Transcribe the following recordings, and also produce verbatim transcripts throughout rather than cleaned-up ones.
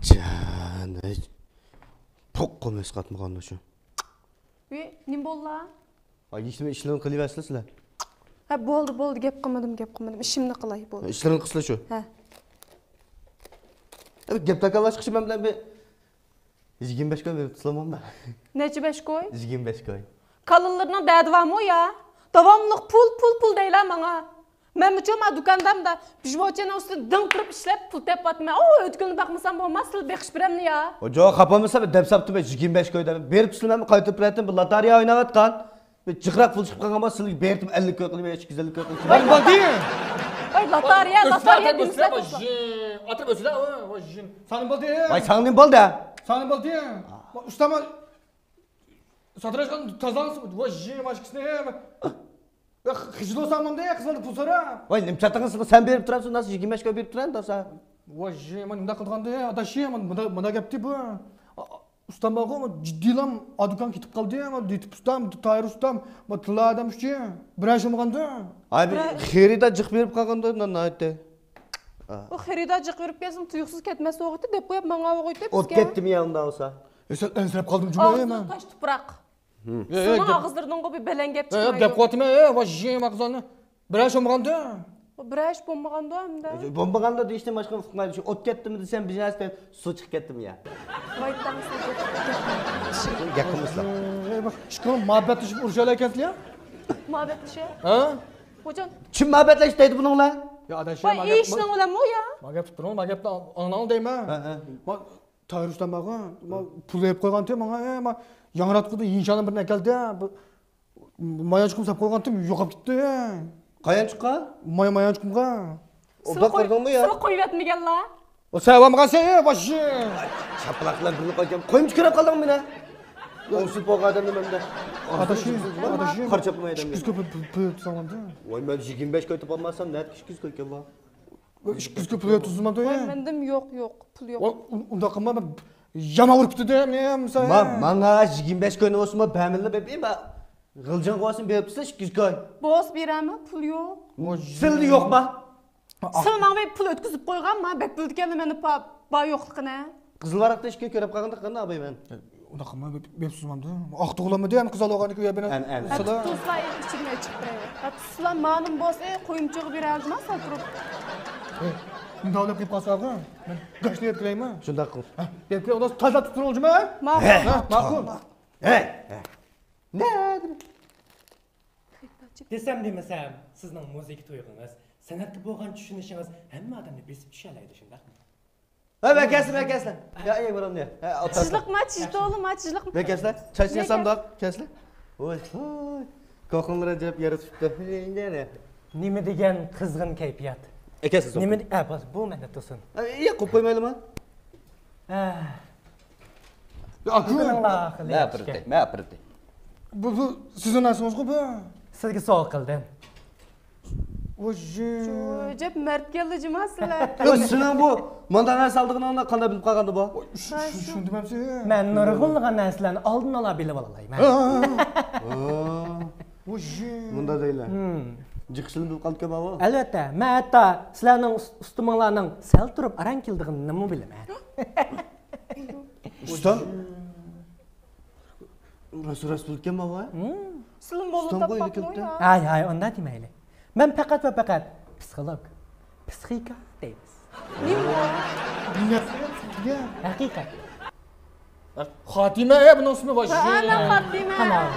جان، پوق قومۇش قاتمىغاندا شۇ. ۋى، نېمە بولدى؟ ھاي، ھېچنېمە، ئىشلىرىڭنى قىلىۋەرسىلە سىلەر. ھە، بولدى، بولدى، گەپ قىلمىدىم، گەپ قىلمىدىم. ئىشىمنى قىلاي، بولدى. ئىشلىرىڭنى قىلسىلا شۇ. ھە. ئە، گەپ تاكاللاشقىچە مەن بىلەن بىر يىگىرمە بەش كوي بېرىپ تۇرسىلىمامدا. نەچچە بەش كوي؟ يىگىرمە بەش كوي. كالىلىرىنىڭ دەردى بارمۇ يا؟ داۋاملىق پۇل، پۇل، پۇل دەيلا ماڭا. مەنمۇچۇ ما دۇكاندا مۇندا بىژموچىنىڭ ئۈستىدە دىڭ تۇرۇپ ئىشلەپ پۇل تېپىۋاتىمەن. ئۇ ئۆتكىلىنى باقمىسام بولماس، سىلى بېقىش بېرەمنى يا. ئوجو، خاپا بولمىسا، دەپ ساپتىم، يىگىرمە بەش كوي دەپ. بېرىپ سىلىمەن، قايتۇرۇپ بېرەتتىم، بۇ لاتارىيە ئويناۋاتقان. بىر جىقراق پۇل چىقىپ قالغان بولسا، سىلىگە بېرىتىم، ئەللىك كوي قىلىپ، ئىككى يۈز ئەللىك كوي قىلىپ. ۋاي، بالدى! ۋاي، لاتارىيە، لاتارىيە دېمىسىلە، دوستلار. ئاتىرىپ ئۆسىلە، ۋاي، ژىن. ساڭا نېمە بولدى؟ ۋاي، ساڭا نېمە بولدى؟ ساڭا نېمە بولدى؟ ئۇستام، ساتىراشقان تازاڭسى، ۋاي، ژىن، ماشكىسىنى. خىجىل بولساڭ بولدى، قىزلاردا پۇل سورا. ۋاي، نېمە چاتىقىڭ سىلىق، سەن بېرىپ تۇرامسەن، ناسى يىگىرمە بەش كوي بېرىپ تۇرامسەن، داسا. ۋاي، ژىن، مانا نېمىنداق قىلىدىغاندى، ئاداش، مانا، مانا، مانا گەپتى بۇ. ئۇستام بارغۇ، جىددىيلام، ئادۇكان كېتىپ قالدى، ما، لېتىپ ئۇستام، تايىر ئۇستام، ما، تىللا ئادەم ئۈچۈن بىرەر ئىش بولمىغاندۇ. ھاي، بىر بىر خېرىدار جىق بېرىپ قالغاندۇ، ناھايىتى. ئۇ خېرىدار جىق بېرىپ كەلسىمۇ، تۇيۇقسىز كەتمەس بولغىيتتى، دەپ قويۇپ ماڭا بولغىيتتى بىزگە. ئوت كەتتىمۇ يا ئۇنداق بولسا؟ ئە، سەن ئەنسىرەپ قالدىڭ جۇمۇ، ئاغزىنى تاش تۇپراق. سېنىڭ ئاغزىلىرىڭدىنغۇ بىر بەلەن گەپ چىقمايدۇ. گەپ قىلىۋاتىمەن، ۋاي، ژىن، ما قىزلارنى. بىرەر ئىش بولمىغاندۇ؟ بىرەر ئىش بولمىغاندۇ ئەمدى. بولمىغاندا دېيىشتىن باشقا ئۇقمايدۇ. شۇ ئوت كەتتىمۇ دېسەم، بىر نەرسە سۇ چىقىپ كەتتىمۇ يا. ۋايتاڭ سىز گەپ قىلمىسىلا. ئىشقىلىپ مۇھەببەتلىشىپ ئۇرۇشالايكەنسىلەر يا؟ مۇھەببەتلىشىپ؟ ھە؟ خوجام. چىن مۇھەببەتلەش دەيدۇ بۇنىڭلار. يا ئاداش، ۋاي، ئىشنىڭ بىلەنمۇ يا؟ ما گەپ تۇرۇڭ، ما گەپنى ئاڭلاڭ دەيمەن. ھە، ھە. تاھىر ئۇستام بارغۇ، ما پۇل بېرىپ قويغانتى ماڭا، ئە، ما ياڭراتقۇدا يىنشانىڭ بىرىنى ئەكەلدى. بۇ مايانچۇقۇم ساپ قويغانتىم، يوقاپ كېتىپتۇ. قايانچۇققا؟ ماي-، مايانچۇقۇمغا. ئوبدان قىلدىڭمۇ يا؟ سىلى قويۇۋەتمىگەنلا. ئۇ سەۋەمغا سەن، ئە، باشچى. شاپىلاق بىلەن بىرنى قويغان. قويمۇچ كۆرۈپ قالدىڭمۇ مېنى؟ ئوڭشىلىپ بولغان ئادەمنى مەندە. ئاداشى، ئاداشى. قارا چاپلىماي ئادەمگە. ئىككى يۈز كوي پۇل، پۇل، پۇل تۇتساڭلامدۇ؟ ۋاي، مەن يىگىرمە بەش كوي تاپالماسام، نەدىكى ئىككى يۈز كوي ئىكەن بۇ؟ ئىككى يۈز كوي پۇل يوق تۇزۇلمامدۇ؟ ۋاي، مەندىمۇ يوق، يوق، پۇل يوق. ۋاي، ئۇ-، ئۇنداق قىلما، مەن يامان ئۇرۇپ كېتىدۇ، نېمە، سەن. ما-، ماڭا يىگىرمە بەش كوينى بولسىمۇ بەرمىدىلا، بېبى، ما-، غىلجىڭغا بولسىمۇ بېرىپ تۇرسا ئىككى يۈز كوي. بولسا بېرەرمەن، پۇل يوق. سىلىدە يوقما؟ سىلى ماڭا بىر پۇل ئۆتكۈزۈپ قويغان، ما بەك بىلىدىكەنلا مېنى پا-، بار يوقلۇقىنى. قىزىل ۋاراقتا ئىككى كۆرۈپ قالغاندا قانداق ئاپاي مەن؟ ئۇنداق قىلما، بېپ سۇزمامدۇ. ئاق تۇغۇلامدۇ، يەنە قىز ئالغان ئىكەن، يا بىنە. ئەن، ئەن. سادا. تۇتسا ئىچىمنى چىقىپ بېرەي. تۇتسىلا مانىم بولسا، قويۇمچىغا بېرەلىدىما سەل تۇرۇپ. ئۇنداق ئويلاپ قېلىپ قالساغۇ، مەن گاشنى يەپ كېلەيمۇ؟ شۇنداق قىل. ھە، يەپ كېلەي، ئۇنداق تازا تۇتۇپ تۇرۇڭ جۇما. ماقۇل. ھە، ماقۇل. ھەي، ھەي. نەدىم؟ دېسەم دېمىسەم، سىزنىڭ مۇزىكا تۇيغۇڭىز، سەنئەتكە بولغان چۈشىنىشىڭىز ھەممە ئادەمنى بېسىپ چۈشەلەيدۇ، شۇنداقمۇ؟ ھە، مەن كەلسىلە، مەن كەلسىلە. يا، يا، بۇرام، يا. ھە، ئولتۇر. چىژلىقما، چىژ تولىما، چىژلىقما. مەن كەلسىلە. چاي ئىچەمدۇق، كەلسىلە. ۋاي، ۋاي. كوخنىلار ئەجەب يارىتىپتۇ. نېمە دېگەن قىزغىن كەيپىيات. ئەكەلسىلە. نېمە دە-، ئە، بولسا، بۇ مەندە تۇرسۇن. ئە، ياق، قويۇپ قويمايلىما؟ ئە. يا، ئاكا. مەپرىتەي، مەپرىتەي. بۇ، بۇ سىزنىڭ نەرسىڭىزغۇ بۇ؟ سىزگە سوۋغا قىلدىم. ۋوي، ئەجەب مەردكەنلا جۇما سىلەر. ئۆي، سېنىڭ بۇ مۇنداق نەرسە ئالىدىغىنىڭنى قانداق بىلىپ قالغاندا بۇ؟ شۇ، شۇ، شۇنى دېمەمسىز؟ مەن نۇرغۇنلىغان نەرسىلەرنى ئالدىن ئالا بىلىپ ئالالايمەن. ھە، ھە، ھە. ۋوي. مۇنداق دەيلى. ھىم. جىق ئىشلىرىنى بىلىپ قالىدىكەن بابا. ئەلۋەتتە، مەن ھەتتا سىلەرنىڭ ئۇس-، ئۇستىمىڭلارنىڭ سەل تۇرۇپ ئاران كېلىدىغىنىنىمۇ بىلىمەن. ئۇستام؟ راست، راست بىلىدىكەن بابا. ھىم. سىلىمۇ ئۇستام تاپقان قويدى كەپتە. ھاي، ھاي، ئۇنداق دېمەيلى. مەن پەقەت ۋە پەقەت پسىخولوگ، پسىخىكا دەيمىز. نېمە؟ ھەقىقەت. خاتىمە، ئە، بۇنىڭ ئىسمى ۋاي. ھە، مەن خاتىمە. قانداق؟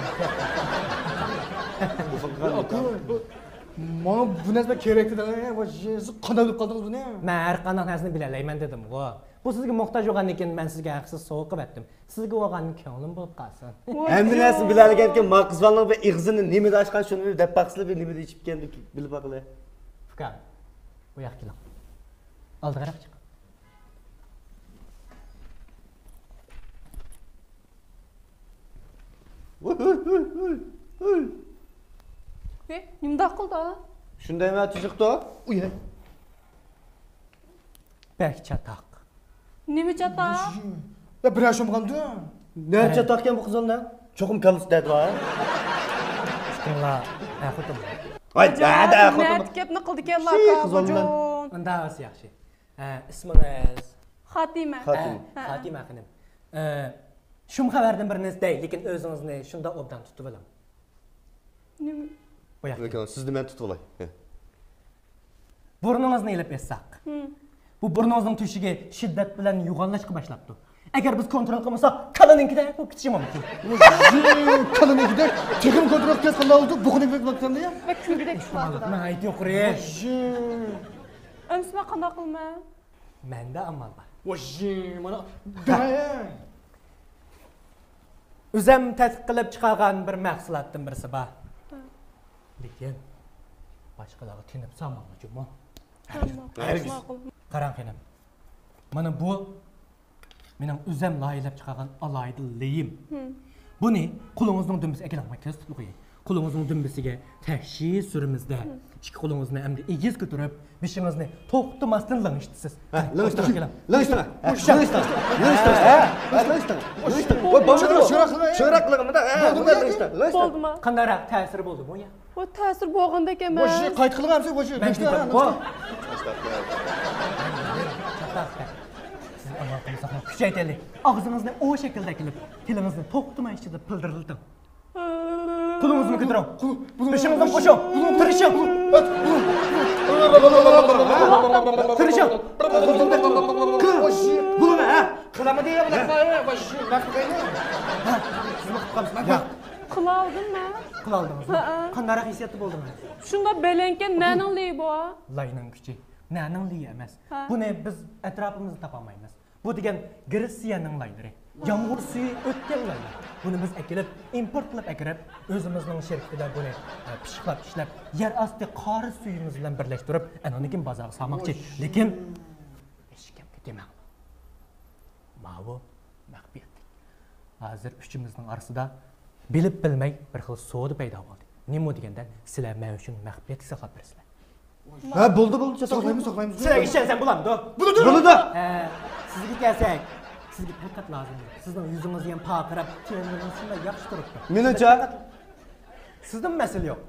ماڭا بۇ نەرسە كېرەك دېدىڭ، ۋاي، سىز قانداق بىلىپ قالدىڭىز بۇنى؟ مەن ھەر قانداق نەرسىنى بىلەلەيمەن دېدىمغۇ. بۇ سىزگە موھتاج بولغاندىن كېيىن مەن سىزگە ھەقسىز سوۋغا قىلىپ بەردىم. سىزگە بولغان كۆڭلۈم بولۇپ قالسۇن. ھەممە نەرسىنى بىلەلىگەنكىن، ما قىز بالىنىڭ بىر ئېغىزىنى نېمىدە ئاچقان، شۇنى بىر دەپ باقسىلا، بىر نېمىدە ئىچىپكەن، بىلىپ باقىلى. ئۇكام، بۇ ياققا كېلىڭ. ئالدىغىراق چىق. ھېي، نېمىنداق قىلدى؟ شۇنداق ئەمەس، تېزىقتۇ. ئۇي. بەك چاتاق. نېمە چاتاق؟ يا، بىر ئاشۇمغاندۇ. نە چاتاقكەن بۇ قىزىل نە؟ چوقۇم كاللىسى دەردى بار. ئىشتىڭلار، ئە خوتۇن. ۋاي، دەدە، ئە خوتۇن. نەتە گەپنى قىلدىكەنلا، شۇ قىزىل نە. ئۇنداق بولسا ياخشى. ھە، ئىسمىڭىز؟ خاتىمە. خاتىمە. ھە، ھە. خاتىمە خېنىم. ئە، شۇم خەۋەردىن بىرنى دەي، لېكىن ئۆزىڭىزنى شۇنداق ئوبدان تۇتۇۋېلىڭ. نېمە؟ بۇ ياق. لېكىن سىزنى مەن تۇتۇۋالاي. ھە. بۇرنىڭىزنى ئېلىپ ئېيتساق. ھىم. بۇ بۇرنىڭىزنىڭ تۆشۈكى شىددەت بىلەن يوغانلاشقا باشلاپتۇ. ئەگەر بىز كونترول قىلمىساق، كالىنىڭكىدەك بولۇپ كېتىشى مۇمكىن. ۋاي، كالىنىڭكىدەك تېخىمۇ كونترول قىلىپ قالدى، بۇقىنى بېكىتىپ قالدى يا. بەك كۈلكىدەك ئىش بار. ناھايىتى يۇقىرى. ۋاي. ئەمسە مەن قانداق قىلىمەن؟ مەندە ئامال بار. ۋاي، مانا، دايە. ئۆزەم تەتقىق قىلىپ چىقارغان بىر مەھسۇلاتتىن بىرسى بار. ھە. لېكىن باشقىلارغا تېنىپ سالماڭلار جۇمۇ. ھەرگىز. ماقۇل. قاراڭ خېنىم، مانا بۇ مېنىڭ ئۆزەم لايىھەلەپ چىقارغان ئالاھىدە لېيىم. ھىم. بۇنى قولىڭىزنىڭ دۈمبىسىگە ئەكېلىڭ، مەن كۆرسىتىپ قوياي. قولىڭىزنىڭ دۈمبىسىگە تەكشى سۈرىمىزدە، ھىم، ئىككى قولىڭىزنى ئەمدى ئېگىز كۆتۈرۈپ، بېشىڭىزنى توختىماستىن لىڭشىتىسىز. ھە، لىڭشىتىڭ. لىڭشىتىڭ. لىڭشىتىڭ. لىڭشىتىڭ. لىڭشىتىڭ. ۋاي، بولدىمۇ؟ شۆرەك قىلىڭ. بولدىمۇ؟ قانداقراق تەسىرى بولدىمۇ يا؟ ۋاي، تەسىر بولغاندەك ئەمەس. ۋاي، قايتا قىلىڭ ئەمسە، ۋاي، مەن دېدىمغۇ. سىز ئامال قىلمىساقمۇ كۈچەيتەيلى. ئاغزىڭىزنى ئو شەكىلدە ئەكېلىپ، تىلىڭىزنى توختىماي ئىچىدە پىلدىرلىتىڭ. قولىڭىزنى كۆتۈرۈڭ. بېشىڭىزنى قوشۇڭ. تىرىشىڭ. تىرىشىڭ. بولىمەن، ھە؟ قىلالدىم مەن. قىلالدىڭىزمۇ؟ ھەئە. قانداقراق ھېسسىياتتا بولدىڭىز؟ شۇنداق بەلەنكەن، نەنىڭ لېيى بۇ؟ لاينىڭ كۈچى. نەنىڭ لېيى ئەمەس. ھە. بۇنى بىز ئەتراپىمىزدا تاپالمايمىز. بۇ دېگەن گرېتسىيەنىڭ لايلىرى. يامغۇر سۈيى ئۆتكەن لايلار. بۇنى بىز ئەكېلىپ، ئىمپورت قىلىپ ئەكىرىپ، ئۆزىمىزنىڭ شىركىتىدە بۇنى، ئە، پىششىقلاپ ئىشلەپ، يەر ئاستى قارا سۈيىمىز بىلەن بىرلەشتۈرۈپ، ئەنىڭدىن كېيىن بازارغا سالماقچى. لېكىن ھېچكىمگە دېمەڭلار. ماۋۇ مەخپىيەتلىك. ھازىر ئۈچىمىزنىڭ ئارىسىدا بىلىپ بىلمەي بىر خىل سودا پەيدا بولدى. نېمە دېگەندە، سىلەر مەن ئۈچۈن مەخپىيەتلىك ساقلاپ بېرىسىلەر. ھە، بولدى، بولدى، ساقلايمىز، ساقلايمىز. سىلەرگە ئىشەنسەم بولامدۇ؟ بولىدۇ. بولىدۇ. ھە، سىزگە كەلسەك، سىزگە پەقەت لازىم. سىزنىڭ يۈزىڭىز يەنە پارقىراپ، تېنىڭىز شۇنداق ياخشى تۇرۇپتۇ. مېنىڭچە؟ سىزدىن مەسىلە يوق.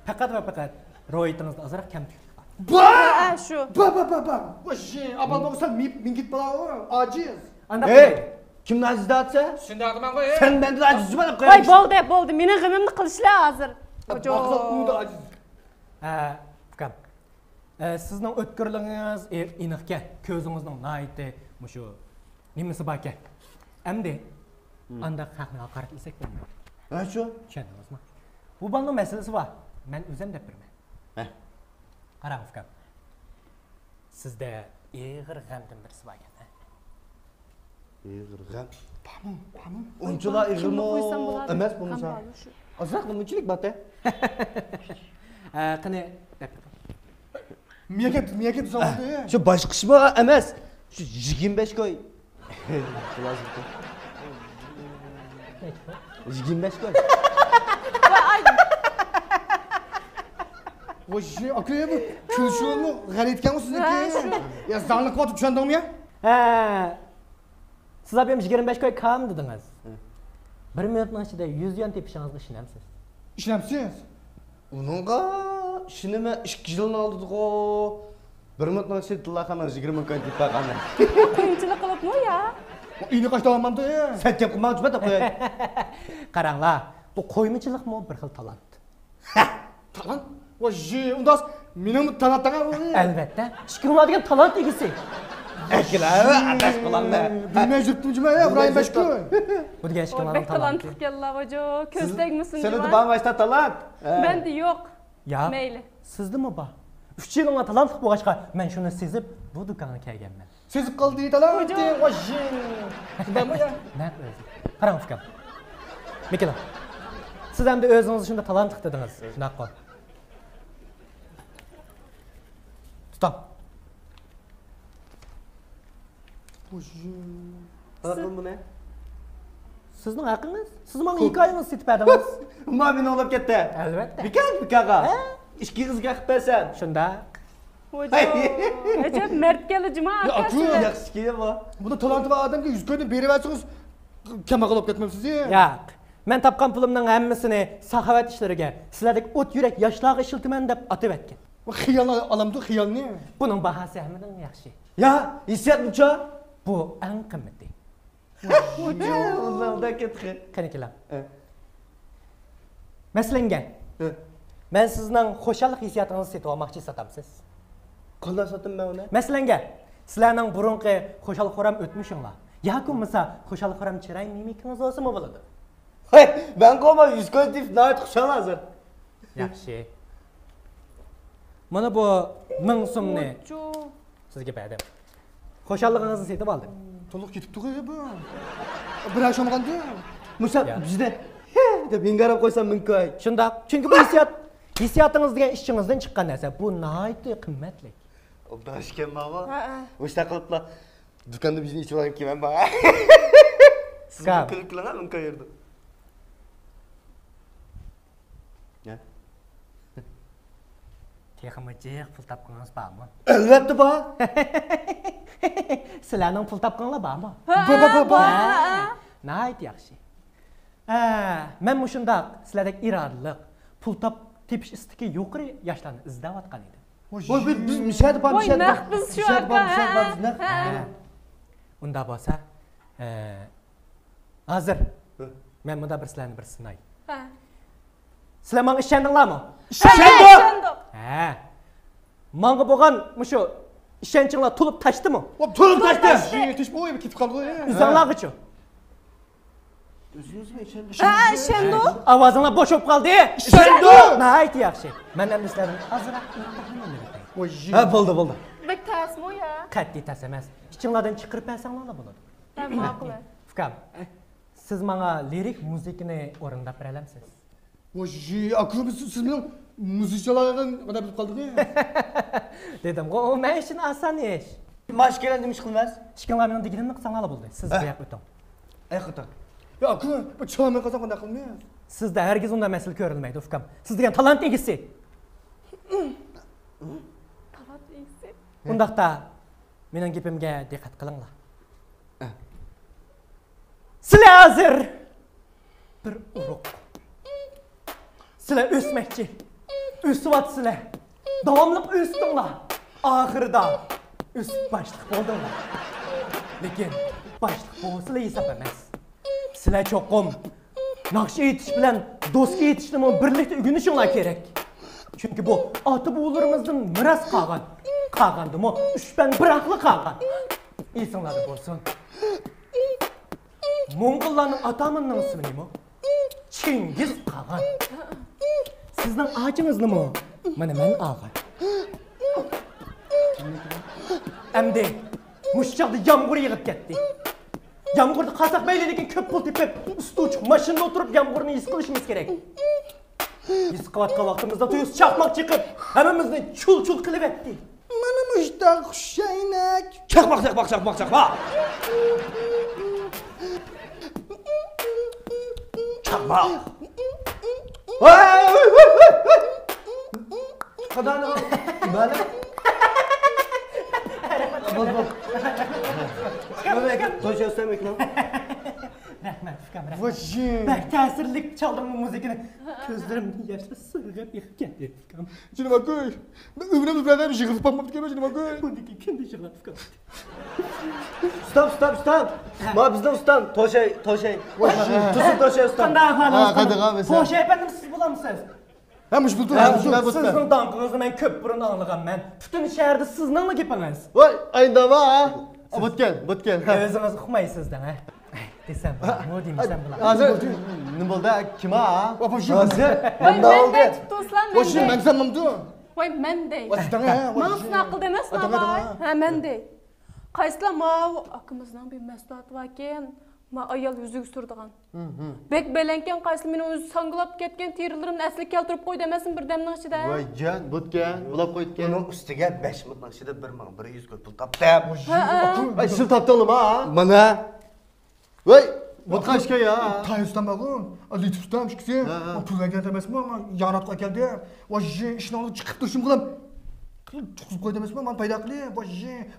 پەقەت ۋە پەقەت روھىيىتىڭىزدە ئازراق كەمتۈكلۈك بار. بار! ھە، شۇ. بار، بار، بار، بار. ۋاي، ئابال بولسا مىپ-، مىڭ گىت بالا ئاجىز. ئانداق. ھەي، كىمنى ئاجىز دەۋاتىسەن؟ سېنى دەۋاتىمەن غۇ. سەن مەندىن ئاجىز جۇمۇ. ۋاي، بولدى، بولدى. مېنىڭ غېمىمنى قىلىشلا ھازىر. ۋاقىت ئۇدا ئاجىز. ھە، ئۇكام. ئە، سىزنىڭ ئۆتكۈرلۈكىڭىز ئېنىقكەن، كۆزىڭىزنىڭ ناھايىتى مۇشۇ نېمىسى باركەن. ئەمدى ئانداق خەقنى ھاقارەتلىسەك بولمايدۇ. ھە، شۇ. چۈشەندىڭىزمۇ؟ بۇ بالىنىڭ مەسىلىسى بار. مەن ئۆزۈم دەپ بېرىمەن. ھە. قاراڭ، ئۇكام. سىزدە ئېغىر غەمدىن بىرسى باركەن، ھە؟ ئېغىر غەم. بارمۇ؟ بارمۇ؟ ئۇنچىلا ئېغىرمۇ ئەمەس بولمىسا. ئازراقلا مۇنچىلىك بار-تە. ھە، قېنى، دەپ بېقىڭ. مىيەكەت، مىيەكەت زاۋۇتى. شۇ باشقا ئىش بار ئەمەس. شۇ يىگىرمە بەش كوي. يىگىرمە بەش كوي. ۋاي، ئاكا، بۇ كۈلۈشۈڭىزمۇ غەلىتە ئىكەنغۇ سىزنىڭكى. ھە، شۇ. يا، زاڭلىق قىلىۋاتىدۇ، چۈشەندىڭمۇ يا؟ ھە. سىز ئاپىم يىگىرمە بەش كوي كام دېدىڭىز. ھە. بىر مىنۇتنىڭ ئىچىدە يۈز يۈەن تېپىشىڭىزغا ئىشىنەمسىز؟ ئىشىنەمسىز؟ ئۇنىڭغا ئىشىنىمەن، ئىككى يىلنى ئالدىدىغۇ. بىر مىنۇتنىڭ ئىچىدە تىللاخاننىڭ يىگىرمە كوي تېپىپ بەرگەن. قىيىنچىلىق قىلىپمۇ يا؟ ئىنى قاچتان ئالمامدۇ؟ سەن گەپ قىلماڭ، جۈمە دەپ قوياي. قاراڭلار، بۇ قويمىچىلىقمۇ بىر خىل تالانت. تالانت؟ ۋاي، ئۇنداق مېنىڭمۇ تالانت دەڭە. ئەلۋەتتە، ئىككى كوما دېگەن تالانت ئىگىسى. ئەكىلە، ئاداش بولامدۇ. بىلمەي يۈرۈپتىم جۈمە، يا، ئىبراھىم بەشكۆي. بۇ دېگەن ئىككى كوما بەك تالانت ئىكەنلا، ۋاجو. كۆزدەكمىسۇن جۈمە. سېنىڭدە بارمۇ ئاشتا تالانت؟ مەندە يوق. ياق. مەيلى. سىزدىمۇ بار. ئۈچ يىلىڭلار تالانتلىق بولغاچقا، مەن شۇنى سېزىپ، بۇ دۇكانغا كەلگەنمەن. سېزىپ قالدى تالانتى، ۋاژژىڭ. شۇنداقمۇ يا؟ نەق ئۆزى. قاراڭ، ئۇكام. مىكىلىڭ. سىز ئەمدى ئۆزىڭىزنى شۇنداق تالانتلىق دېدىڭىز. شۇنداققۇ؟ تۇتۇڭ. قانداق قىلدىم بۇنى؟ سىزنىڭ ھەققىڭىز. سىز ماڭا ھېكايىڭىزنى سېتىپ بەردىڭىز. ما مېنى ئوڭلاپ كەتتى. ئەلۋەتتە. بىكار، بىكارغا. ھە؟ ئىككى قىزغا قىلىپ بەرسەم. شۇنداق. ۋاجو. ئەجەب مەردكەنلا جۇما ئاكا سىلەر. ياخشىكەن بۇ. بۇنى تالانتى بار ئادەمگە يۈز كويدىن بېرىۋەرسىڭىز، كەمبەغەل بولۇپ كەتمەمسىز يا؟ ياق. مەن تاپقان پۇلۇمنىڭ ھەممىسىنى ساخاۋەت ئىشلىرىگە، سىلەردەك ئوت يۈرەك ياشلارغا ئىشلىتىمەن دەپ ئاتىۋەتكەن. خىيالنى ئالامدۇ، خىيالنى؟ بۇنىڭ باھاسى ھەممىدىن ياخشى. يا، ھېسسىياتمۇچۇ؟ بۇ ئەڭ قىممىتى. ئۇلاردا كەتخى. قېنى كېلىڭ. ھە. مەسىلەنگە، ھە. مەن سىزنىڭ خۇشاللىق ھېسسىياتىڭىزنى سېتىۋالماقچى، ساتامسىز؟ قانداق ساتىمەن ئۇنى؟ مەسىلەنگە، سىلەرنىڭ بۇرۇنقى خۇشال-خۇرام ئۆتمۈشۈڭلار ياكى بولمىسا خۇشال-خۇرام چىراي مىمىكىڭىز بولسىمۇ بولىدۇ. ھەي، مەن قوما يۈز كوزىتىپ ناھايىتى خۇشال ھازىر. ياخشى. مانا بۇ مىڭ سومنى سىزگە بەردىم. خۇشاللىقىڭىزنى سېتىپ ئالدىم. تولۇق كېتىپتۇ بۇ. بىر ئاي شامغاندى. مۇشۇ بىزدە دەپ ھىڭگىراپ قويسام مۇمكىن. شۇنداق. چۈنكى بۇ ھېسسىيات، ھېسسىياتىڭىز دېگەن ئىچىڭىزدىن چىققان نەرسە. بۇ ناھايىتى قىممەتلىك. ئوبدان ئىكەن ماۋۇ. ھە، ھە. مۇشۇنداق قىلىپلا دۇكاندا بىزنى ئېچىۋالغان كېمەن بار. سىز ھە. كۈلۈپ كېلىڭ ھە مۇمكىن يەردە. ھە؟ تېخىمۇ جىق پۇل تاپقىنىڭىز بارمۇ؟ ئەلۋەتتە بار. سىلەرنىڭ پۇل تاپقىنىڭلار بارمۇ؟ ھە، بار، بار، بار، بار. ھە، ناھايىتى ياخشى. ھە، مەن مۇشۇنداق سىلەردەك ئىرادىلىق، پۇل تاپ-، تېپىش ئىستىكى يۇقىرى ياشلارنى ئىزدەۋاتقان ئىدىم. ۋاي، بىز، بىز مۇشۇ يەردە بار، ۋاي، مۇشۇ يەردە بار. نەق بىز شۇ مۇشۇ يەردە بار، ئاكا. مۇشۇ يەردە بار، ھە. بىز نەق. ھە. ھە. ئۇنداق بولسا، ھە. ھازىر ھە. مەن مۇندا بىر سىلەرنى بىر سىناي. ھە. سىلەر ماڭا ئىشەندىڭلارمۇ؟ ئىشەندۇق. ھە، ئىشەندۇق. ھە. ماڭا بولغان مۇشۇ ئىشەنچىڭلار تولۇپ تاشتىمۇ؟ تولۇپ تاشتى. تاشتى. تاشتى. ئۆزۈڭلارغىچۇ؟ ئۆزىمىزمۇ ئىشەندۇق. ھە، ئىشەندۇق. ئاۋازىڭلار بوشاپ قالدى. ئىشەندۇق. ناھايىتى ياخشى. مەن ئەمدى سىلەردىن ئازراق ئىمتىھان ئېلىۋېتەي. ھە، بولدى، بولدى. بەك تەسمۇ يا؟ قەتئىي تەس ئەمەس. ئىچىڭلاردىن چىقىرىپ بەرسەڭلارلا بولىدۇ. ھە، ماقۇل. ئۇكام، سىز ماڭا لىرىك مۇزىكىنى ئورۇنداپ بېرەلەمسىز؟ ۋاي، ئاكا، بىز سىز بىلەن مۇزىكىچىلارغا قانداق بىلىپ قالدۇق؟ دېدىمغۇ، ئۇ مەن ئۈچۈن ئاسان ئىش. ما ئىككىيلەن نېمە ئىش قىلىمىز؟ ئىككىڭلار مېنىڭ دېگىنىمنى قىلساڭلارلا بولدى. سىز ھە. بۇ ياققا ئۆتۈڭ. ئەي خاتا. يا ئاكا، بۇ چالالماي قالساق قانداق قىلىمىز؟ سىزدە ھەرگىز ئۇنداق مەسىلە كۆرۈلمەيدۇ، ئۇكام. سىز دېگەن تالانت ئىگىسى. تالانت ئىگىسى. ئۇنداقتا مېنىڭ گېپىمگە دىققەت قىلىڭلار. ئە. سىلەر ھازىر بىر ئۇرۇق. سىلەر ئۆسمەكچى. ئۆسۈۋاتىسىلەر. داۋاملىق ئۆستۈڭلار. ئاخىرىدا ئۆسۈپ باشلىق بولدۇڭلار. لېكىن باشلىق بولسىلا ھېساب ئەمەس. سىلەر چوقۇم ناخشا ئېيتىش بىلەن دوسكا ئېيتىشنىمۇ بىرلىكتە ئۆگىنىشىڭلار كېرەك. چۈنكى بۇ ئاتا-بوۋىلىرىمىزدىن مىراس قالغان، قالغاندىمۇ ئۈچ پەن بىراقلا قالغان. ئېسىڭلاردا بولسۇن. موڭغۇللارنىڭ ئاتامىنىنىڭ ئىسمى نېمە؟ چىڭگىز قاغان. سىزنىڭ ئاچىڭىزنىمۇ مانا مەن ئالغان. ئەمدى مۇشۇ چاغدا يامغۇر يېغىپ كەتتى. يامغۇردا قالساق مەيلى، لېكىن كۆپ پۇل تېپىپ، ئۈستى ئوچۇق ماشىنىدا ئولتۇرۇپ يامغۇرنى ھېس قىلىشىمىز كېرەك. ھېس قىلىۋاتقان ۋاقتىمىزدا تۇيۇقسىز چاقماق چېقىپ، ھەممىمىزنى چۇل-چۇل قىلىۋەتتى. مانا مۇشتاق خۇشەينەك. چاقماق، چاقماق، چاقماق، چاقماق. چاقماق. ۋاي، ۋاي، ۋاي، ۋاي، ۋاي. قادانىغا بەلە. بول، بول. توشا ئۈستەم ئېكىلىڭ. رەھمەت، ئۇكام، رەھمەت. ۋاجىم. بەك تەسىرلىك چالدىڭ بۇ مۇزىكىنى. كۆزلىرىمدىن ياشلار سىرغىپ ئېقىپ كەتتى، ئۇكام. جېنىم ئاكا، مەن ئۆمرۈمدە بىر ئادەم يىغلاپ باقماپتىكەنمەن، جېنىم ئاكا. بۇندىن كېيىن كۈندە يىغلاپ، ئۇكام. ئۇستام، ئۇستام، ئۇستام. ھە. مانا بىزنىڭ ئۇستام، توشاي، توشاي. ۋاجىم. تۇرسۇن توشاي ئۇستام. قانداق ئەھۋالىڭىز؟ ھە، قانداق ئەھۋالىڭىز؟ توشاي ئەپەندىم، سىز بولامسىز؟ ھە، مۇشۇ بۇلتۇر. ھە، مۇشۇ بۇلتۇر. سىزنىڭ داڭقىڭىزنى مەن كۆپ بۇرۇن ئاڭلىغانمەن. پۈتۈن شەھەردە سىزنىڭلا گېپىڭىز. ۋاي، ئايداما. بوتكەن، بوتكەن. ھە. ئۆزىڭىز ئۇقمايسىز دەڭ، ھە. دېسەم بولامدۇ، دېمىسەم بولامدۇ؟ ھازىر نېمە بولدى؟ كىم ھا؟ ۋاي، مەن دەي، تۇتۇۋالسىلا، مەن دەي. ۋاي، مەن دەي. ۋاي، مەن دەي. ماڭا سىناق قىلدى ئەمەسمۇ، ۋاي. ھە، مەن دەي. قايسىلا ماۋۇ ئاكىمىزنىڭ بىر مەستۇراتى باركەن، ما ئايال يۈزىگە سۈرىدىغان. بەك بەلەنكەن، قايسىلا مېنىڭ ئۆزى ساڭگىلاپ كەتكەن تېرىلىرىمنى ئەسلىگە كەلتۈرۈپ قويدى ئەمەسمۇ بىردەمنىڭ ئىچىدە. ۋاي جان، بوتكەن، بۇلاپ قويدىكەن. ئۇنىڭ ئۈستىگە بەش مىنۇتنىڭ ئىچىدە بىر مىڭ بىر يۈز كوي پۇل تاپتىم. ھە، ھە. ئاي، سىز تاپتىڭلىما؟ مانا. ۋاي، بوتقا ئىشكەن يا. تايسىدان بارغۇ، لىتىپسىدان ئىككىسى. ھە، ھە. پۇل ئەكەلدى ئەمەسمۇ، ياراتقۇ ئەكەلدى. ۋاي، ئىشنىڭ چىقىپ تۇرۇشۇم قىلىپ. تۇتقۇزۇپ قويدى ئەمەسمۇ، مانا پەيدا قىلى. ۋاي،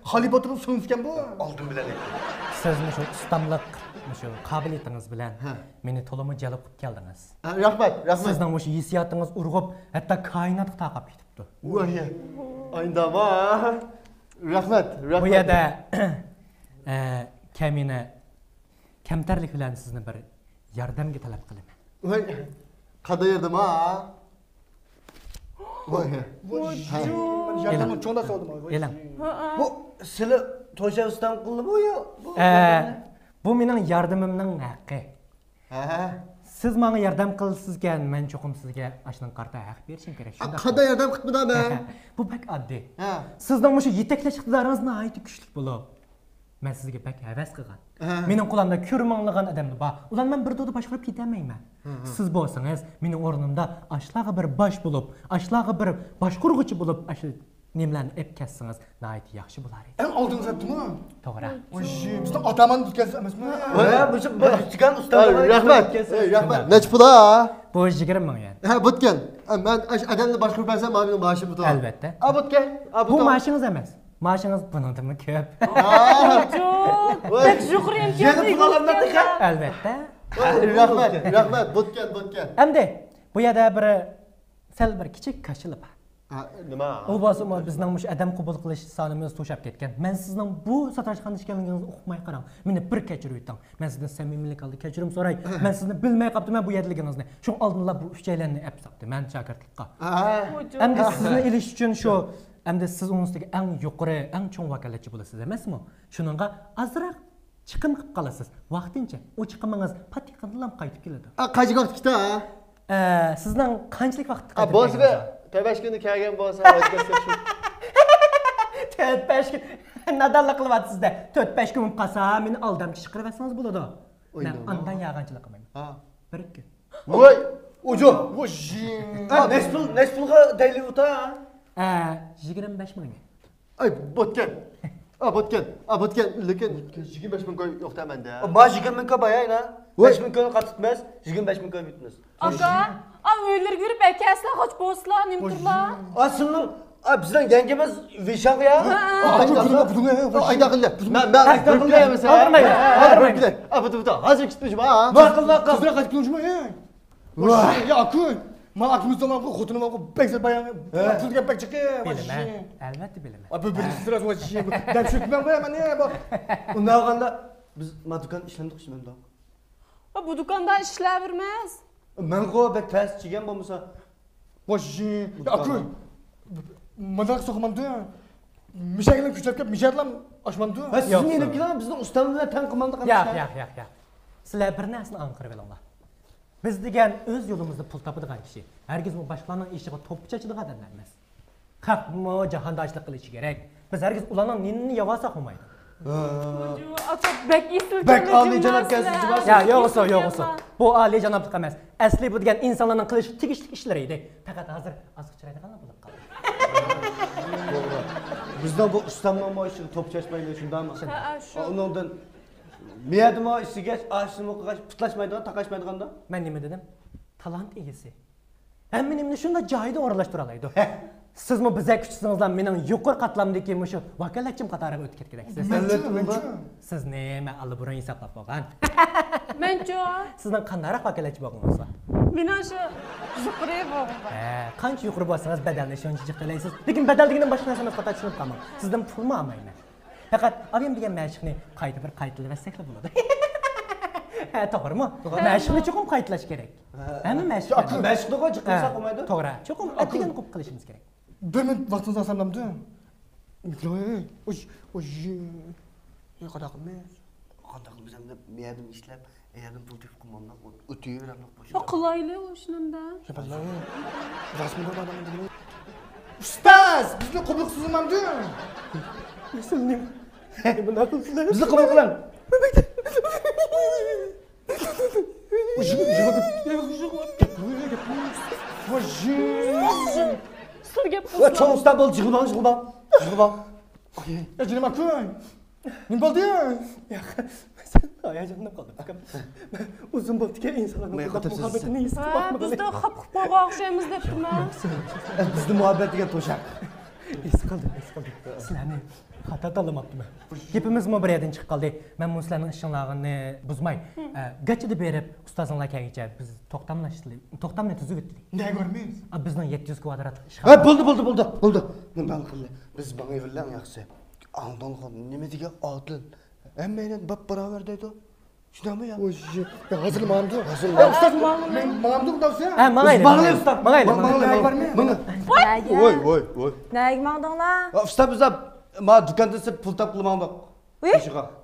خالىي باتۇرنىڭ سىڭلىسىكەن بۇ. ئالدىم بىلەن ئېيتتىم. سىز مۇشۇ ئۇستاملىق، مۇشۇ قابىلىيىتىڭىز بىلەن ھە. مېنى تولىمۇ جەلپ قىلىپ كەلدىڭىز. ھە، رەھمەت، رەھمەت. سىزنىڭ مۇشۇ ھېسسىياتىڭىز ئۇرغۇپ، ھەتتا كائىناتقا تارقاپ كېتىپتۇ. ۋاي، ئايداما. رەھمەت، رەھمەت. بۇ يەردە ئە، كەمىنە، كەمتەرلىك بىلەن سىزنى بىر ياردەمگە تەلەپ قىلىمەن. ۋاي، قانداق ياردەم ھا؟ ۋاي. ۋاي. ياردەمنى چوڭلاپ سالدىم. ئېلىڭ. بۇ سىلى توشاۋ ئىستەم قىلدىمۇ يا؟ ئە، بۇ مېنىڭ ياردىمىمنىڭ ھەققى. ھە. سىز ماڭا ياردەم قىلىسىزكەن، مەن چوقۇم سىزگە ئاشۇنىڭ قارىتا ھەق بېرىشىم كېرەك. شۇنداقمۇ؟ قانداق ياردەم قىپتىمەن مەن؟ بۇ بەك ئاددىي. ھە. سىزنىڭ مۇشۇ يېتەكلەش ئىقتىدارىڭىز ناھايىتى كۈچلۈك بولۇپ، مەن سىزگە بەك ھەۋەس قىلغان. ھە. مېنىڭ قولۇمدا كۆرمەڭلىغان ئادەملەر بار. ئۇلارنى مەن بىر دۇردا باشقۇرۇپ كېتەلمەيمەن. ھە، ھە. سىز بولسىڭىز، مېنىڭ ئورنۇمدا ئاشۇلارغا بىر باش بولۇپ، ئاشۇلارغا بىر باشقۇرغۇچى بولۇپ، ئاشۇ نېمىلەرنى ئېلىپ كەتسىڭىز ناھايىتى ياخشى بولار ئىدى. ئەڭ ئالدىڭىز ئەپتىمۇ؟ توغرا. ۋاي، بىزنىڭ ئاتامان بىتكەنسىز ئەمەسمۇ؟ ۋە، بۇ، بۇ دۇكان ئۇستازلىرى رەھمەت. بىتكەنسىز. ئەي، رەھمەت. نەچچە پۇلا؟ بۇ يىگىرمە مىڭ يۈەن. ھە، بۇتكەن. ئە، مەن ئاشۇ ئادەمنى باشقۇرۇپ بەرسەم، مانا مېنىڭ مائاشىم بۇ. ئەلۋەتتە. ئا، بۇتكەن. ئا، بۇ بۇ مائاشىڭىز ئەمەس. مائاشىڭىز بۇنىڭدىنمۇ كۆپ. ۋاي. بەك يۇقىرى ئىمتىيازلىق. يەنە پۇل ئالامدۇ تېخى؟ ئەلۋەتتە. ۋاي، رەھمەت، رەھمەت. بۇتكەن، بۇتكەن. ئەمدى بۇ يەردە بىر، سەل بىر كىچىك كاشىلا بار. ھە، نېمە؟ ئۇ بولسىمۇ بىزنىڭ مۇشۇ ئادەم قوبۇل قىلىش سانىمىز توشاپ كەتكەن. مەن سىزنىڭ بۇ ساتىراشخانىدا ئىكەنلىكىڭىزنى ئۇقماي قاراڭ. مېنى بىر كەچۈرۈۋېتىڭ. مەن سىزدىن سەمىمىيلىك ھالدا كەچۈرۈم سوراي. مەن سىزنى بىلمەي قاپتىمەن بۇ يەردىلىكىڭىزنى. شۇڭا ئالدىنلا بۇ ئۈچەيلەننى ئەپ ساپتى مەن شاگىرتلىققا. ھە. ئەمدى سىزنى ئېلىش ئۈچۈن شۇ، ئەمدى سىز ئۇنىڭ ئۈستىگە ئەڭ يۇقىرى، ئەڭ چوڭ ۋاكالەتچى بولىسىز ئەمەسمۇ؟ شۇنىڭغا ئازراق چىقىم قىلىپ قالىسىز. ۋاقتىنچە. ئۇ چىقىمىڭىز پات يېقىندىلا قايتىپ كېلىدۇ. ئا، قايسى ۋاقىت كېتە؟ ئە، سىزنىڭ قانچىلىك ۋاقىتتا قايتىپ بولسا كەلگىنىڭىز؟ تۆت بەش كۈندە كەلگەن بولسا، ھازىر كەلسە شۇ. تۆت بەش كۈن. نادانلىق قىلىۋاتىسىز-دە. تۆت بەش كۈن بولۇپ قالسا، مېنى ئالدامچى چىقىرىۋەتسىڭىز بولىدۇ. مەن ئاندىن يالغانچىلىق قىلمايمەن. ھا. بىر كۈن. ۋاي، ئۇجۇ. ۋاي. ئا، نەچچە پۇل، نەچچە پۇلغا دەيلى ئۇتا؟ ئە، يىگىرمە بەش مىڭ. ئاي، بوتكەن. ئا، بوتكەن. ئا، بوتكەن. لېكىن يىگىرمە بەش مىڭ كوي يوق دە مەندە. ما يىگىرمە مىڭ كوي بايا ئىنا. ۋاي. بەش مىڭ كوينى قاتتىتمەس، يىگىرمە بەش مىڭ كوي بىتمەس. ئاكا، ئا، ئۆيلىرىگە يۈرۈپ ئەكەلسىلە، غاچ بولسىلا، نېمە تۇرلا. ئا، سىلىنىڭ، ئا، بىزنىڭ يەڭگىمىز ۋىشاڭ يا. ھە، ھە. ئا، ئايدا قىلدى. مەن، مەن ئايدا قىلدى. مەن، مەن، ئالدىرماي، ئالدىرماي. ئا، بۇ، بۇ، ھازىر كېتىپ ماقۇل، ماقۇل. قىزلار قايتىپ كېلىڭىزمۇ، ئەي. ۋاي. يا، ئاكۇي. ما ئاكىمىز تاماققۇ، خوتۇنۇم ئاكۇ، بەك زەر بايان، ھە. پۇل دېگەن بەك جىقى، ۋاي. بىلىمەن، ئەلۋەتتە بىلىمەن. ئا، بۇ بىرىنچى سىرا، ۋاي، دەپ شۆكمەن قويا مەن، ئە، بۇ. ئۇنداق قىلغاندا، بىز ما دۇكان ئىشلەمدۇق، ئىشلەمدۇق. ئا، بۇ دۇكاندا ئىشلەۋېرىمىز. مەنغۇ بەك تەس چىگەن بولمىسا. ۋاي، يا، ئاكۇي. مۇنداق سوقمامدۇ. مىشەكلەر كۈچەپ كەپ، مىشەكلەر ئاشمامدۇ. ھە، سىزمۇ يېنىپ كېلىڭ، بىزنىڭ ئۇستامىز بىلەن تەڭ قىلمامدۇق. ياق، ياق، ياق، ياق. سىلەر بىر نەرسىنى ئاڭقىرىۋېلىڭلار. بىز دېگەن ئۆز يولىمىزدا پۇل تاپىدىغان كىشى. ھەرگىزمۇ باشقىلارنىڭ ئىشىغا توپا چاچىدىغان ئادەملەر ئەمەس. خەقمۇ جاھانداشلىق قىلىشى كېرەك. بىز ھەرگىز ئۇلارنىڭ نېنىنى يەۋالساق بولمايدۇ. ۋاجۇ، ئاتا بەك ئېسىل، بەك ئالىيجانابكەنسىز، جۇمۇ. يا، يوغىسۇ، يوغىسۇ. بۇ ئالىيجانابلىق ئەمەس. ئەسلى بۇ دېگەن ئىنسانلارنىڭ قىلىشقا تېگىشلىك ئىشلىرى ئىدى. پەقەت ھازىر ئازغا چىرايدىغانلا بولۇپ قالدى. بىزنىڭ بۇ ئۇستامنىڭمۇ ئىشىغا توپا چاچمايلى، شۇنداقمۇ؟ ھە، شۇ. ئۇنىڭدىن مىيەدىمۇ ئىشلىگەچ، ئاشنىمۇ قىلغاچ، پۇتلاشمايدىغان، تاقاشمايدىغاندا. مەن نېمە دېدىم؟ تالانت ئىگىسى. ھەممە نېمىنى شۇنداق جايىدا ئورۇنلاشتۇرالايدۇ. سىزمۇ بىزدەك كۈچسىزىڭىزلا مېنىڭ يۇقىرى قاتلامدىكى مۇشۇ ۋاكالەتچىم قاتارىغا ئۆتۈپ كەتكۈدەكسىز. مەنچۇ، مەنچۇ. سىزنى مەن ئاللىبۇرۇن ھېسابلاپ بولغان. مەنچۇ. سىزنىڭ قانداقراق ۋاكالەتچى بولغىڭىز بار؟ مېنىڭ شۇ يۇقىرى بولغۇم بار. ھە، قانچە يۇقىرى بولسىڭىز بەدەلنى شۇنچە جىق تۆلەيسىز. لېكىن بەدەل دېگىنىم باشقا نەرسە ئەمەس، قاتار چۈشىنىپ قالماڭ. سىزدىن پۇلمۇ ئالمايمەن. پەقەت ئابىم دېگەن مەشىقنى قايتا بىر قايتىلىۋەتسەكلا بولىدۇ. ھە، توغرىمۇ؟ توغرا. مەشىقنى چوقۇم قايتىلاش كېرەك. ھە. ھەممە مەشىق. مەشىقنىغۇ جىق قىلساق بولمايدۇ. توغرا. چوقۇم ئەتىگەن قويۇپ قېلىشىمىز كېرەك. بىر مىنۇت ۋاقتىڭىزنى ئالسامدۇ؟ ئۇي، ئۇي، ئۇي، قانداق قىلىمىز؟ قانداق قىلىمىز ئەمدى؟ مەيەردىن ئىشلەپ، ئەيەردىن پۇل تېپىپ قىلمامدۇق. ئۆتۈۋېرەمدۇق بۇ ئىشنى. قىلايلى ئۇ ئىشنىمدا. راستمۇ؟ ئۇستاز، بىزنى قوبۇل قىلسىزمامدۇ؟ نېمە؟ نېمە قىلسىلەر؟ بىزنى قوبۇل قىلىڭ. سىلى گەپ قىلسىڭىز. چوڭ ئۇستا بول، جىغىلداڭ، جىغىلداڭ. جىغىلداڭ. يا جېنىم ئاكا. نېمە بولدى؟ ياق، ھاياجانلىنىپ قالدىم، ئۇكام. ئۇزۇن بولدىكەن ئىنسانلارنىڭ مۇھەببىتىنى ھېس قىلىپ باقمىغىلى. بىز خاپا قىلىپ قويغان ئوخشايمىز دەپتىمەن. بىزدە مۇھەببەت دېگەن توشاق. ھېس قىلدىم، ھېس قىلدىم. سىلەرنى خاتا تاللىماپتىمەن. گېپىمىزمۇ بىر يەردىن چىقىپ قالدى. مەنمۇ سىلەرنىڭ ئىشىڭلارنى بۇزماي، ئە، گاچىدا بېرىپ، ئۇستازىڭلار كەلگۈچە بىز توختاملاشتىلى، توختامنى تۈزۈۋېتىلى. نەگە بارىمىز؟ ئا، بىزنىڭ يەتتە يۈز كۋادراتلىق ئىشخانا. ھە، بولدى، بولدى، بولدى، بولدى. ماقۇل. بىز ماڭىۋېرىلى ئەڭ ياخشىسى. ئاڭدىڭغۇ، نېمە دېگەن ئادىل. ھەممەيلەن باپباراۋەر دەيدۇ. شۇنداقمۇ يا؟ ۋوي، يا ھازىر ماڭامدۇ؟ ھازىر ئۇستاز ماڭامدۇ؟ مەن ماڭامدۇ دەۋسە؟ ھە، ماڭايلى. ماڭايلى، ئۇستاز، ماڭايلى، ماڭايلى. ماڭايلى. ماڭايلى. ۋوي، ۋوي، ۋوي. نەگە ماڭدىڭلار؟ ئۇستاز، بىز ما دۇكاندىن سىرت پۇل تاپقىلى ماڭدۇق. ۋوي،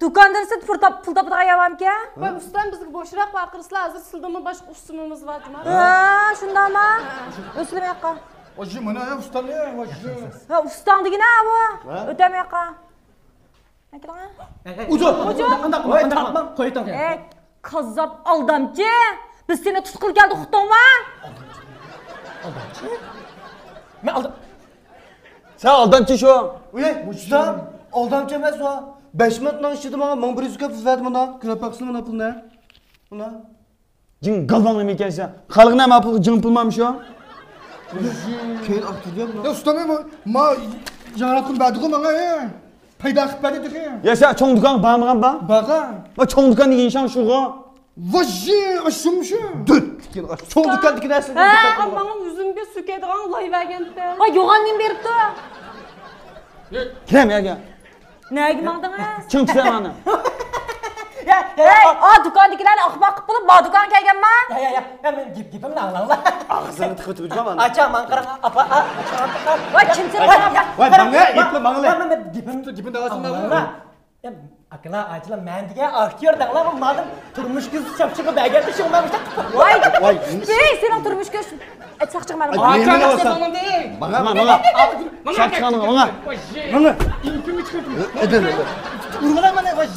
دۇكاندىن سىرت پۇل تاپ-، پۇل تاپىدىغان يەر بارمىكەن؟ ۋوي، ئۇستام، بىزگە بوشراق بارقىرسىلەر، ھازىر سىلىدىنمۇ باشقا ئۇسسۇمىمىز بار جۇما. ھە، شۇنداقما؟ ئۆسلىمە ياققا. ۋوي، مانا ئۇستام، ۋوي. ھە، ئۇستاڭ دېگىنە بۇ. ھە؟ ئۆتەم ياققا. ئۇجۇ! ئۇجۇ! قوي، تارتما، قوي، تارتما. ئەي، كاززاپ ئالدامچى! بىز سېنى تۇتقىلى كەلدۇق، ئۇقتۇڭما؟ ئالدامچى؟ مەن ئالدام-، سەن ئالدامچى شۇ! ئۇي، ئۇستا، ئالدامچى ئەمەس ئۇ. بەش مىنۇتنىڭ ئىچىدە ماڭا مىڭ بىر يۈز كۆپ پۇل بەردى مانا. كۆرۈپ باقسىلە مانا پۇلنى. مانا. جىڭ گالۋاڭ نېمە ئىكەنسەن؟ خەلقنى ئەمە پۇلغا جىڭ پۇل مامشۇ؟ كېيىن ئاقتۇردى يا بۇنى. يا ئۇستام، ما، ما ياڭراتقۇن بەردىغۇ ماڭا، ئە. پەيدا قىلىپ بەردى تېخى. يا سەن چوڭ دۇكانغا بارمىغان با؟ بارغان. ما چوڭ دۇكان دېگەن شاڭ شۇغۇ. ۋاژژى، ئاشۇمشۇ. دۈت. چوڭ دۇكاندىكى نەرسىنى ھە، دىققەت قىلغان. ماڭا ئۈزۈمگە سۈكەيدىغان لاي بەرگەنتى. ۋاي، يوغان نېمە بېرىپتۇ؟ كىرەم يەرگە. نەگە ماڭدىڭىز؟ چىڭ تۇتسەن مانا. يا، يا، يا. ھەي، ئا دۇكاندىكىلەرنى ئاخماق قىلىپ بولۇپ، ما دۇكانغا كەلگەنما؟ يا، يا، يا، يا، مەن گېپ-، گېپىمنى ئاڭلاڭلار. ئاغزىڭنى تىقىۋېتىپ يۈرمە مانا. ئاچا، ماڭا قاراڭ، ئاپا، ئا، ئاچا، ئاپا. ۋاي، كىمسىلەر؟ ۋاي، ماڭا، ماڭا، ماڭا. مەن، مەن گېپىمنى، گېپىمنى داۋاسىمەن. ئاڭلاڭلار. ئەم، ئاكىلار، ئاچىلار، مەن دېگەن ئاكتيور دەڭلار، مانا تۇرمۇش كۆزى چاقچىقى بەرگەن شۇڭلار. ۋاي، ۋاي. ئەي، سېنىڭ تۇرمۇش كۆز-، ئەي، چاقچىقى مەن. ئاي، نېمە قىلىۋاتىسەن؟ ماڭا، ماڭا. چاقچىقىڭنى ماڭا. ماڭا. ئەدەم، ئەدەم. ئۇرغۇلار مانا، ۋاي.